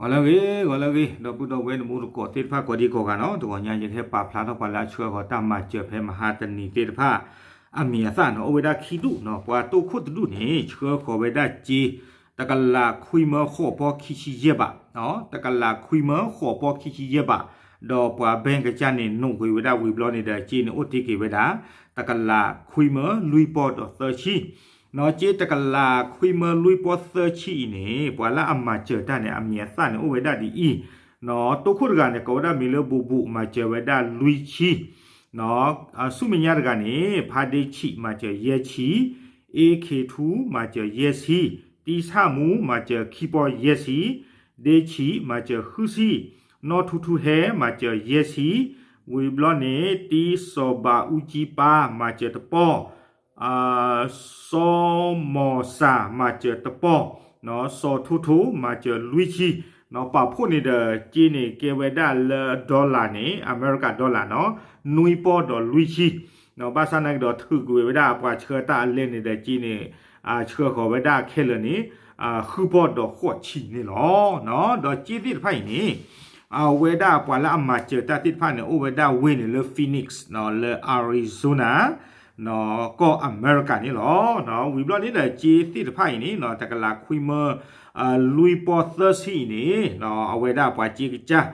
ဂီၤလၢအဂ့ၤ ဂီၤလၢအဂ့ၤ ဒီပုၢ်ဒီဝဲၢ်နမူတကိးသ့ၣ်တဖၣ်ကိးဒံကိးဂၤနီၤ, တဂီၤညါယကဟဲပာ်ဖျါထီၣ်ပှၤလၢအဆှၢဃီၤတၢ်မၤစၢၤဖဲမဟါတနံၤသ့ၣ်တဖၣ် အမံၤအသၣ်နီၤ, အိၣ်ဝဲဒၣ်ခံဒူၣ်နီၤ, ပှၤတိၢ်ခိၣ်တဒူၣ်န့ၣ် ဆှၢဃီၤဝဲဒၣ်စ့ တကလးခွံမၢဃိးပီၢ်ခံဆံယဲၢ်ဘး, တကလးခွံမၢဃိးပီၢ်ခံဆံယဲၢ်ဘး, ဒီးပှၤဘဲၣ်ကစၢ်န့ၣ် နိၣ်ကွံာ်ဝဲဒၣ်ဝံၤဘျီန့ၣ်ဒီး စ့န့ၣ်အိၣ်တ့ၢ်က့ၤဝဲဒၣ် တကလးခွံမၢလွံၢ်ပီၢ်ဒီးသၢဆံ နီၤ, စ့တကလးခွံမၢလွံၢ်ပီၢ်သၢဆံအံၤန့ၣ် ပှၤလၢအမၤစၢၤတၢ်န့ၣ် အမံၤအသၣ်န့ၣ်အိၣ်ဝဲဒၣ်ဒ်အံၤ, နီၤ, တိၢ်ခိၣ်တဂၤန့ၣ် ကိးဝဲဒၣ်မံၤလၢ ဘူဘူ မၤစၢၤဝဲဒၣ်လွံၢ်ဆံ, နီၤ, ဆူမဲာ်ညါတဂၤန့ၣ် ဖါဒ့ဆံး မၤစၢၤယဲၢ်ဆံ, အ့ခ့ထူ မၤစၢၤယဲၢ်ဆံ, တံဆၣ်မူ မၤစၢၤခံပီၢ်ယဲၢ်ဆံ, ဒ့ဆံး မၤစၢၤဃုဆံ, နီၢ်ထူထူဟဲ မၤစၢၤယဲၢ်ဆံ, ဝံၤဘျီန့ၣ် တံစီၤဘးအူကၠံပၢ် မၤစၢၤတပီၢ် စီၤမီၤစၢ် မၤစၢၤတပီၢ်, စီၤထိထိ မၤစၢၤလွံၢ်ဆံ, ပာ်ဖှိၣ်န့ၣ်ဒီး စ့န့ၣ်ကဲဝဲဒၣ်လၢ dollar န့ၣ် အမဲရကၤ dollar နီၤ, နွံပီၢ်ဒီးလွံၢ်ဆံ, ဘၣ်ဆၣ်နာ်က့ဒီးထုးကွံာ်ဝဲဒၣ်ပှၤဆှၢတၢ်အလဲန့ၣ်ဒီး စ့န့ၣ် ဆှၢဃီၤဝဲဒၣ်ခဲလၢာ်န့ၣ် ဃုပီၢ်ဒီးဃိးဆံန့ၣ်လီၤ. ဒီးစ့သ့ၣ်တဖၣ်အံၤန့ၣ် အဝဲဒၣ်ပှၤလၢအမၤစၢၤတၢ်သ့ၣ်တဖၣ်န့ၣ် အိၣ်ဝဲဒၣ်ဝ့ၢ်န့ၣ်လၢ Phoenix နီၤ, လၢ Arizona နီၤ, ကီၢ်အမဲရကၤန့ၣ်လီၤ. ဝံၤဘျီန့ၣ်ဒီး စ့သ့ၣ်တဖၣ်အံၤန့ၣ် တကလးခွံမၢ လွံၢ်ပီၢ်သၢဆံအံၤန့ၣ် အဝဲဒၣ်ပှၤစ့ကစၢ်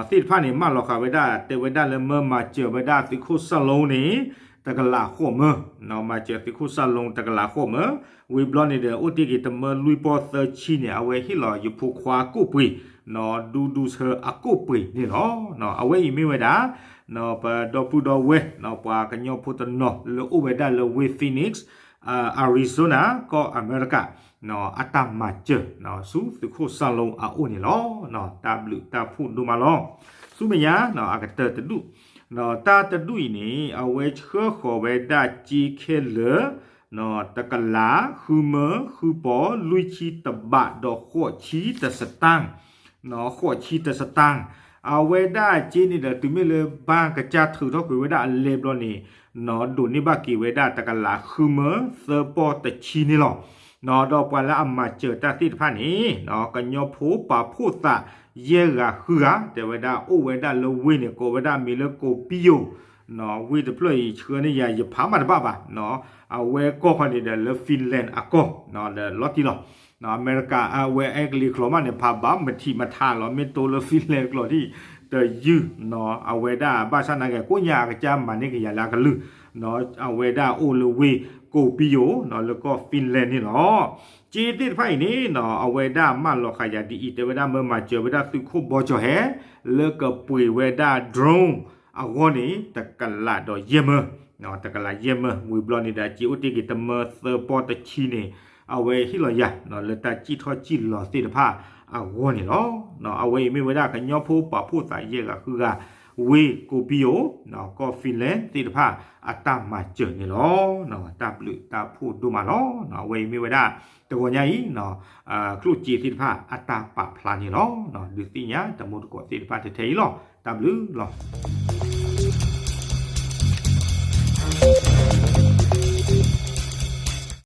သ့ၣ်တဖၣ်န့ၣ် မၢလီၤဃာ်ဝဲဒၣ် တဲဝဲဒၣ်လၢမၢမၤစၢၤဝဲဒၣ်သုးခိၣ်စၢ်လိန့ၣ် တကလးဃိးမၢ, မၤစၢၤသုးခိၣ်စၢ်လိတကလးဃိးမၢ, ဝံၤဘျီန့ၣ်ဒီး အိၣ်တ့ၢ်က့ၤတမၢလွံၢ်ပီၢ်သၢဆံန့ၣ် အဝဲဟ့ၣ်လီၤယဖိခွါကိၣ်ပှ့ၤ ဒူဒူဆၢအကိၣ်ပှ့ၤန့ၣ်လီၤ. အဝဲအံၤမ့ၢ်ဝဲဒၣ် ပဒီပုၢ်ဒီဝဲၢ် ပှၤကညီဖိတနီၤလၢအိၣ်ဝဲဒၣ်လၢဝ့ၢ် Phoenix Arizona ကီၢ်အမဲရကၤ အတၢ်မၤစၢၤ ဆူသုးခိၣ်စၢ်လိအအိၣ်န့ၣ်လီၤ. တၢ်ဘျုးတၢ်ဖှိၣ်ဒိၣ်မးလီၤ. ဆူမဲာ်ညါ အကတၢၢ်တဒူၣ်, တၢ်တဒူၣ်အံၤန့ၣ် အဝဲဆှၢဃီၤဝဲဒၣ်စ့ခဲလၢာ် တကလး ဃုမၢ ဃုပီၢ် လွံၢ်ဆံတဘး ဒီးဃိးဆံတစတၢၢ် ဃိးဆံတစတၢၢ်, အဝဲဒၣ်စ့န့ၣ်ဒီး တုၤမ့ၢ်လၢဘၣ်ကစၢ်ထုးထီၣ်ကွံာ်ဝဲဒၣ်အလဲဘျီန့ၣ် ဒိးန့ၢ်ဘၣ်က့ၤဝဲဒၣ်တကလးဃုမၢသၢပီၢ်တဆံန့ၣ်လီၤ. ဒီးပှၤလၢအမၤစၢၤတၢ်သ့ၣ်တဖၣ်န့ၣ် ကညီဖိပာ်ဖှိၣ်သးယဲၢ်ဂၤဃုဂၤ တဲဝဲဒၣ်အိၣ်ဝဲဒၣ်လၢဝ့ၢ်န့ၣ် ကိးဝဲဒၣ်မံၤလၢကိးပံယိၤ ဝ့ၢ်တဖျၢၣ်အံၤဆှၢန့ၢ်ယၤ ယဖးမးတဘၣ်ဘၣ် အဝဲကီၢ်ခီန့ၣ်ဒီးလၢ Finland အကီၢ် ဒီးလီၤတံၢ်လီၤ. အမဲရကၤအဝဲအဲကလံးကျိာ်မးန့ၣ် ဖးဘၣ်မထံးမထါလီၤ မ့ၢ်တိလၢ Finland ကျိာ်ဒံး တယုၢ် အဝဲဒၣ်ဘၣ်ဆၣ်နာ်က့ ကိးညါအကစၢ်မၤန့ၢ်က့ၤယၤလၢအကလုၢ် အဝဲဒၣ်အိၣ်လၢဝ့ၢ်ကိးပံယိၤ လၢကီၢ် Finland န့ၣ်လီၤ. စ့သ့ၣ်တဖၣ်အံၤန့ၣ် အဝဲဒၣ်မၢလီၤဃာ်ယၤဒ်အံၤ တဲဝဲဒၣ်မၢမၤစၢၤဝဲဒၣ်သုးခိၣ်ဘီကၠီၤဟဲ လၢကပှ့ၤဝဲဒၣ် drone အဂီၢ်န့ၣ် တကလးဒီးယဲၢ်မၢ တကလးယဲၢ်မၢ ဝံၤဘျီန့ၣ်ဒီး စ့အိၣ်တ့ၢ်က့ၤတမၢသၢပီၢ်တဆံန့ၣ် အဝဲဟ့ၣ်လီၤယၤ လၢတၢ်စံၣ်ထီၣ်စံၣ်လီၤသ့ၣ်တဖၣ်အဂီၢ်န့ၣ်လီၤ. အဝဲအံၤမ့ၢ်ဝဲဒၣ်ကညီဖိပာ်ဖှိၣ်သးယဲၢ်ဂၤဃုဂၤ ဝ့ၢ်ကိးပံယိၤ ကီၢ် Finland သ့ၣ်တဖၣ်အတၢ်မၤစၢၤန့ၣ်လီၤ. တၢ်ဘျုးတၢ်ဖှိၣ်ဒိၣ်မးလီၤ. အဝဲအံၤမ့ၢ်ဝဲဒၣ် တဂီၤညါအံၤ ကျိၣ်စ့သ့ၣ်တဖၣ်အတၢ်ပာ်ဖျါန့ၣ်လီၤ. ဒုးသ့ၣ်ညါတမူတကိးသ့ၣ်တဖၣ်ထဲအံၤလီၤ. တၢ်ဘျုးလီၤ.